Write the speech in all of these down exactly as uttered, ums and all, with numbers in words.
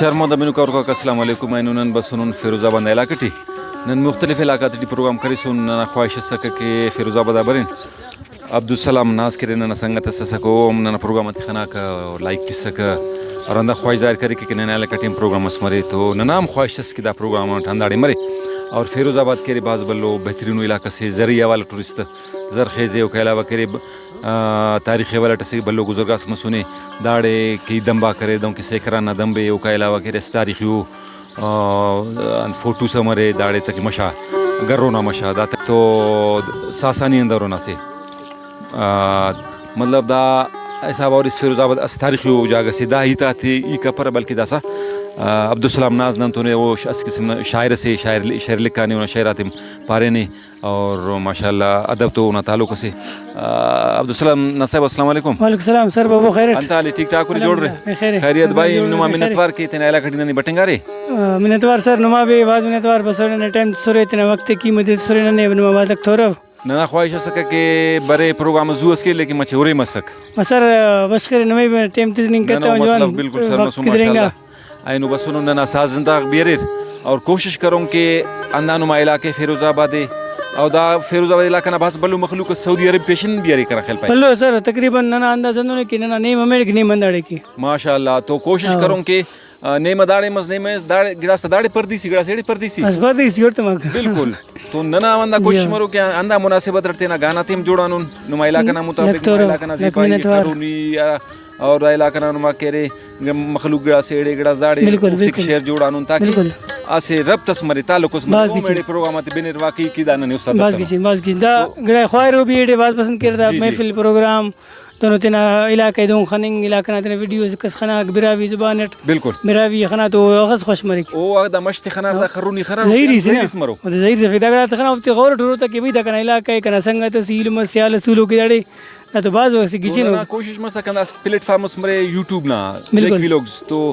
شرموتہ بنوکا ہروکاک السلام علیکم۔ اینو نن بسنن فیروز آباد نا علاقہ ٹی۔ نن مختلف علاقہ تیٹی پروگرام کریسن، ننا خواہش اسکہ کہ فیروز آباد آ برین۔ عبدالسلام ناز کہ ارے ننا سنگت اس اسکہ، او ہم ننا پروگرام آتے خناکہ اور لائک کسکہ اور ہندا خواہش ظاہر کریکہ کہ ننا علاقہ ٹی ہم پروگرام اس مرے، تو ننا ہم خواہش اس کہ دا پروگرام اٹ ہنداڑے مرے۔ اور فیروز آباد کہ ارے بھاز بھلو بہترینو علاقہ سے، زرعی حوالہ ٹورسٹ زرخیز ءِ، اوکا علاوہ کہ ارے، آ، تاریخی حوالہ ٹی اسہ بھلو گزرگاہ اس مسنے، داڑے کئی دمب آک ارے، دہنکہ سیکران نا دمب ءِ، اوکا علاوہ کہ ارے اسہ تاریخی او، آ، فوٹوس ہم ارے، داڑے تاکہ مش آ، گرو نا مش آ، دا تو ساسانی اندرو نا سے، آ، مطلب دا حساب اور اس فیروز آباد اسہ تاریخی او جاگہ سے، دا ہیت آتے ای کپرہ، بلکہ داسہ، آ، عبدالسلام ناز نن تون او ش-، اسہ قسم نا شاعر اسے، شاعر ل-، شعر لکھانے، اونا شعر آتے پارینے۔ اور ماشاءاللہ ادب تو اونا تعلق اسے۔ آ، عبدالسلام ناز صاحب، السلام علیکم۔ وعلیکم السلام سر، بابو خیرٹ؟ انت حال ءِ؟ ٹھیک ٹھاک اُرے؟ جوڑ اُرے؟ الحمدللہ، خیریت۔ خیریت بھائی، جوڑ، نما خیریت۔ منتوار کہ تینا علاقہ ٹی ننے بٹنگارے۔ آ، منتوار سر، نما بھی بھاز منتوار، بسرے ننے ٹائم تسرے، تینا وخت ءِ قیمت تسرے، ننے نما بھاز لکھ تورو۔ ننا خواہش اسکہ کہ برے پروگرام زو اس کے، لیکن مچہ اُرے مسک۔ مسر، آ، بس خیر، نمے ٹائم تس نن نہ، نہ، کتون مسئلہ جوان بالکل سر وخت مسن، گزرینگا۔ ماشاءاللہ۔ اینو بسنن ننا سازندہ غاک بھی اریر اور کوشش کرون کہ ہندا نما علاقہ فیروز آباد ءِ، اور دا فیروز آباد علاقہ نا بھاز بھلو مخلوق اس، سعودی عرب پیشن بھی ارے کنا خیال پائے۔ بھلو سر، تقریباً ننا اندازہ ہندن ءِ کہ ننا نیم ہمیڑک نیم ہنداڑے کہ۔ ماشاءاللہ، تو کوشش ہاں۔ کرون کہ، آ، نیم داڑے مس، نیم داڑے، گڑاس داڑے پردیسی، گڑاس ایڑے پردیسی۔ بس پردیسی اوڑتماک۔ بالکل۔ تو ننا ہم ہندا کوشش جی۔ مرو کہ ہندا مناسبت اٹ تینا گانا تے ہم جوڑانن، نما علاقہ نا مطابق، لکھ نما تورو، علاقہ نا لکھ زیبائی، منت وار۔ خرونی، آ، اور دا علاقہ نا نما کہ ارے مخلوق گڑاس ایڑے گڑاس داڑے بالکل، اوفتے کہ بالکل۔ شعر جوڑانن تاکہ بالکل۔ اسہ ربط اس مرے، تعلق اس مرے۔ بھاز او گچین۔ میڑے پروگرام آتے بنر، واقعی کہ دا ننے استاد بھاز دتنو۔ گچین، بھاز گچین۔ دا تو گڑا خواہرو بھی ایڑے بھاز پسند کیر دا جی، جی۔ محفل پروگرام دنو تینا علاقہ ءِ دہن خننگ، علاقہ نا تینا ویڈیوز کس خناک براہوئی زبان اٹ۔ بالکل۔ براہوئی خنا تو اخس خوش مریک۔ او دا مش تے خنا، دا خرونی خنا، ظاہری سے نا۔ ظاہری سے مرو۔ او تو ظاہری سے، دا گڑا تے خنا اوفتے غور اٹ ہرو تاکہ بھئی دا کنا علاقہ ءِ، کنا سنگت اس، ایلم اس، سیال اس، تولوک داڑے۔ دا تو بھاز اسہ گچینو۔ ننا کوشش مسک ہندا اسہ پلیٹ فارم اس مرے یوٹیوب نا، بالکل۔ زیک ویلاگز، تو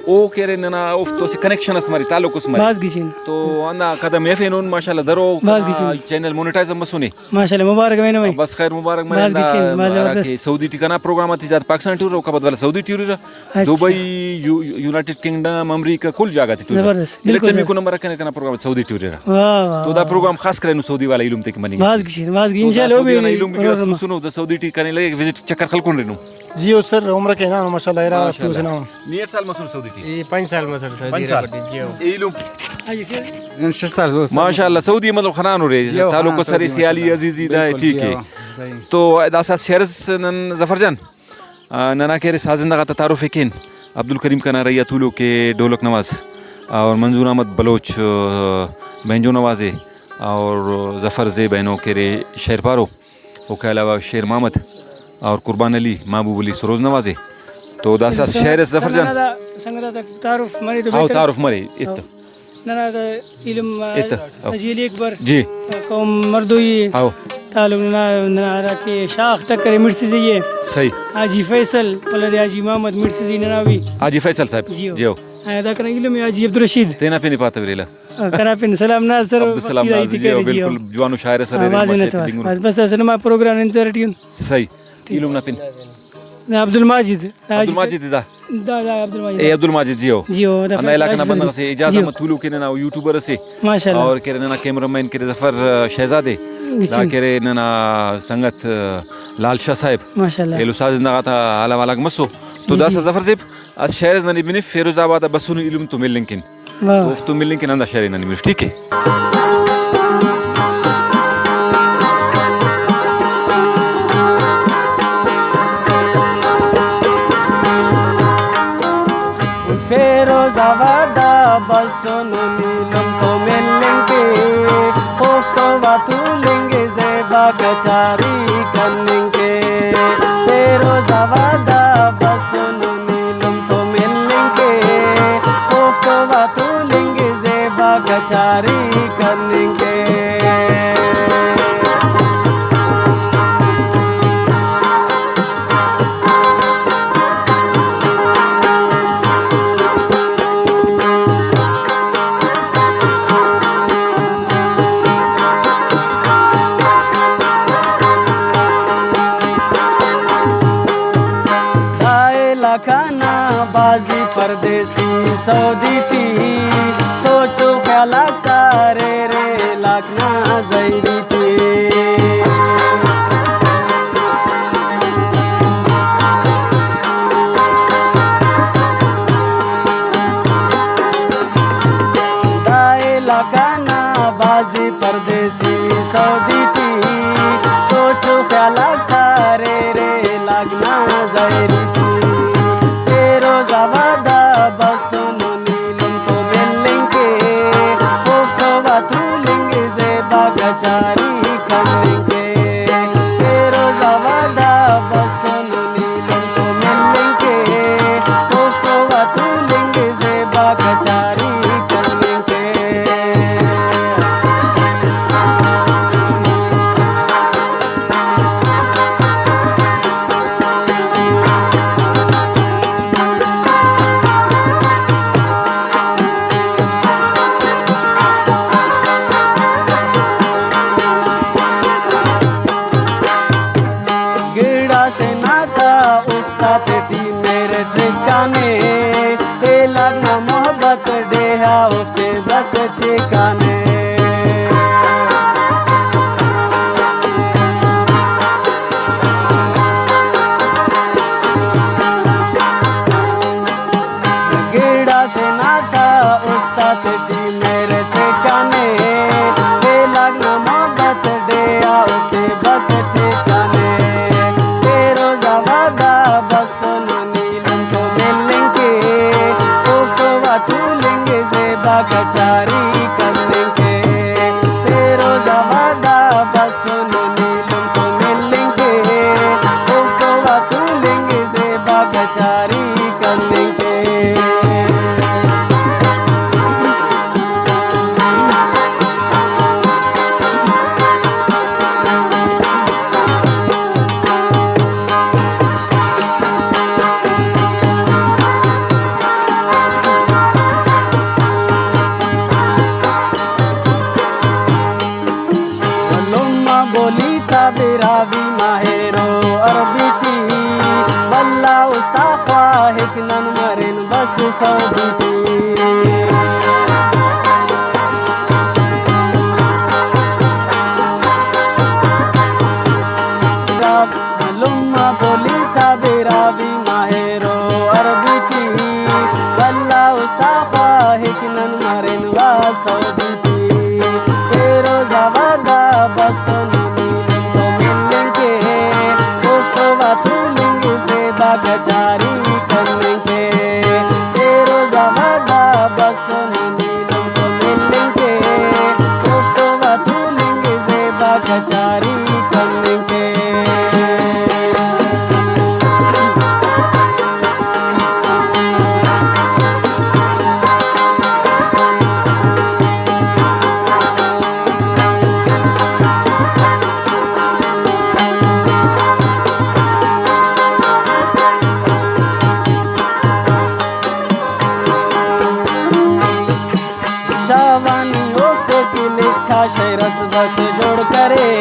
او کہ ارے ننا اوفتے اسہ کنیکشن اس مرے، تعلق اس مرے۔ بھاز گچین۔ تو ہندا قدم ءِ ہرفینن، ماشاءاللہ درو بھاز کنا گچین۔ چینل مونیٹائز ہم مسنے۔ ماشاءاللہ، مبارک مینو مے۔ بس خیر مبارک مرے۔ بھاز ہندا گچین، بھاز ہرا زبردست۔ کہ سعودی ٹی کنا پروگرام آتے زیات پاکستان ٹی ارے، اوکا پد ولدا سعودی ٹی ارے۔ اچھا۔ دبئی، یو-، یونائیٹڈ کنگڈم، امریکہ، کل جاگہ تے ٹی ارے۔ زبردست، بالکل الیکٹر سر۔ میکو نمبر کنے کنا پروگرام سعودی ٹی ارے۔ واہ، واہ، تو دا واہ۔ پروگرام خاص کرینو سعودی والا ایلم تے کہ مننگ۔ بھاز گچین، بھاز گچین۔ تو دا انشاءاللہ او سعودی بھی والا ایلم بھی گڑاس ضرور۔ پوسنو، دا سعودی ٹی کنے لگے وزٹ چکر خلکن رینو۔ جی او سر، عمرہ کینا ماشاءاللہ، ارا ماشاءاللہ۔ تو سنا۔ نی اٹ سال مسر سعودی ٹی؟ اے پنچ سال مسر سعودی پنچ سال۔ عرب ٹی، جی او۔ اے ایلم؟ ہاں جی سر۔ شش سال۔ ماشاءاللہ، سعودی مطلب خنانو رے، جی او، تعلق خنان اسرے سعودی سیالی ماشاءاللہ۔ عزیزی دا بالکل، ٹھیک جی ہے۔ او، صحیح۔ تو داسہ شعر اس نن ظفر جان، آ، ننا کہ ارے سازندہ غاتا تعارف ءِ کین۔ عبدالکریم کنا رہی آ تولوک ءِ ڈولک نواز، اور منظور احمد بلوچ، آ، بینجو نواز ءِ، اور ظفر زیب اینو کہ ارے شعر پارو۔ اوکا علاوہ شیر محمد اور قربان علی، محبوب علی سروز نواز ءِ۔ تو داسہ شعر اس ظفر جان۔ سنگت آتا، سنگت آتا تعارف مرے تو ہاں، بہتر۔ تعارف مرے، ایتو۔ ہاں۔ ننا دا ایلم، آ، ایتو، ہاں۔ حاجی علی اکبر۔ جی۔ قوم مردوئی۔ ہاں۔ تعلق ننا، ننا ہرا کہ شاخ ٹکر مرسیزئی ءِ۔ صحیح۔ حاجی فیصل، ولد حاجی محمد مرسیزئی ننا بھی۔ حاجی فیصل صاحب۔ جی ہو۔ جی ہو۔ آ، دا کنا ایلم حاجی عبدالرشید۔ تینا پن پاتا وریلا۔ آ، کنا پن سلام ناز سر، عبدالسلام وقتی ناز، دائی جی ہو، تکرے جی ہو۔ بالکل، جوانو شاعر سر آ، ارے، بھاز ماشاءاللہ منت وار۔ تنگنو۔ بس، بس، اسہ نما پروگرام انتظار ٹی ان۔ صحیح۔ ٹھیک۔ ایلم نا پن۔ دا عبدالماجد۔ عبدالماجد دا۔ دا، دا عبدالماجد۔ اے عبدالماجد جی ہو۔ جی ہو، دا ہندا علاقہ نا فیصل بندغ اسے، اعجاز جی ہو۔ احمد تولوک کہ ننا یوٹیوبر اسے۔ ماشاءاللہ۔ اور کہ ننا کیمرہ مین کہ ظفر شہزاد اے۔ گچین۔ دا کہ ننا سنگت لال شاہ صاحب۔ ماشاءاللہ۔ ایلو سازندہ غاتا حال احوال آک مسو۔ تو جی، داسہ جی۔ ظفر صاحب، اسہ شعر اس ننے بنف، فیروز آباد آ بسنو ایلم تو ملنگ کن۔ واہ۔ اوفتون ملنگ کن ہندا شعر ءِ ننے مف، ٹھیک ہے۔ فیروز آباد آ بسنو ایلم تو ملنگ کے، اوفتو وا تولنگ زیبا کچاری کننگ کے۔ فیروز آباد آ بسنو ایلم تو ملنگ کے، اوفتو وا تولنگ زیبا کچاری کننگ کے۔ دا علاقہ نا بازی پر پردیسی سعودی ٹی، سوچ و خیال آک تا ریرے لاکھ نا زہیری ٹی۔ دا علاقہ نا بھازی پردیسی سعودی ٹی، سوچ و خیال آک تا ریرے لاکھ نا زہیری ٹی۔ پیروز آباد آ بسونو نیلم تو ملنگ کے، اوفتو آ تولنگ زیبا کچاری کننگ کے۔ پیروز آباد آ بسونو نیلم تو ملنگ کے، اوفتو آ تولنگ زیبا کچاری کننگ کے۔ گڑاس نا تا استاد ٹی میرٹ کانے، ایلان نا محبت ڈیہا اوفتے بس چیکانے۔ گڑاس نا تا استاد ٹی میرٹ کانے، ایلان نا محبت ڈیہا اوفتے بس چیکانے۔ پیروز آباد آ بسونو نیلم تو ملنگ کے، اوفتو آ تولنگ زیبا کچاری کننگ کے۔ پیروز آباد آ بسونو نیلم تو ملنگ کے، اوفتو آ تولنگ زیبا کچاری کننگ کے۔ لمہ بولی تا براہوئی ماہرو عربی ٹی، ولدا استا خواہک نن مرین بس سعودی ٹی۔ لمہ بولی تا براہوئی ماہرو عربی ٹی، ولدا استا خواہک نن مرین وا سعودی ٹی۔ پیروز آباد آ بسونو نیلم تو ملنگ کے، اوفتو آ تولنگ زیبا کچاری کننگ کے۔ پیروز آباد آ بسونو نیلم تو ملنگ کے، اوفتو آ تولنگ زیبا کچاری کننگ کے۔ شاہوانی اوفتے کہ لکھا شعر اس بس جوڑ کرے،